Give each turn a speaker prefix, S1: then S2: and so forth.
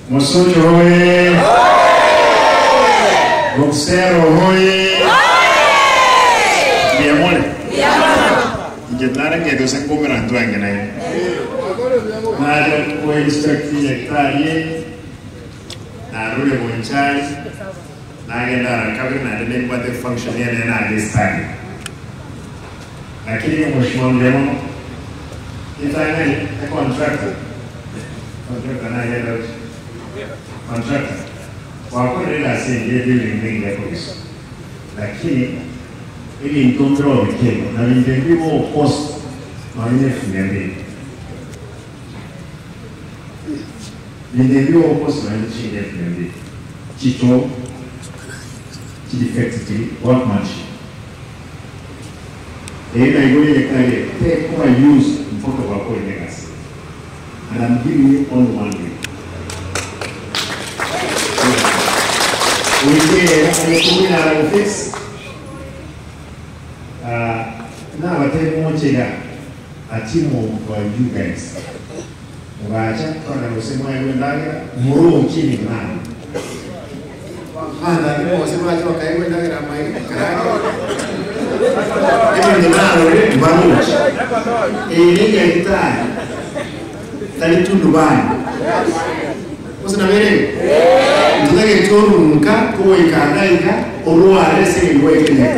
S1: Mosocho hoye! Boxero hoye! Biamole! Injetlare que se encuentran tu engene. Nada puede inspectar narule bonchai, nagenda kabla na nende kwa the function ya na this time. Lakini mheshimiwa mjemo itaina ni contractor. Contractor na yeye contractor. Wako ndio asiye building mingi ya polisi. Lakini ili ntombro wikeni na vindendivo cost mawine 2,000. Vindendivo cost mawine 2,000. Chicho defective workmanship. Ena igoli yekale take kwa use mfoto wako inegasi. And I'm giving you only 1 week. Wike fix. Now I tell you, a team of you guys. Wacha kwa kusema yeye ndaga muru chini nani.
S2: Anda kwa kusema acha kae ndaga na mai karake.
S1: Ebe ndalo baru. Ile ya kita. Tali tundu bani. Usina mere. Ndage torunka ko ikanda ika oruwa rese iwe kenya.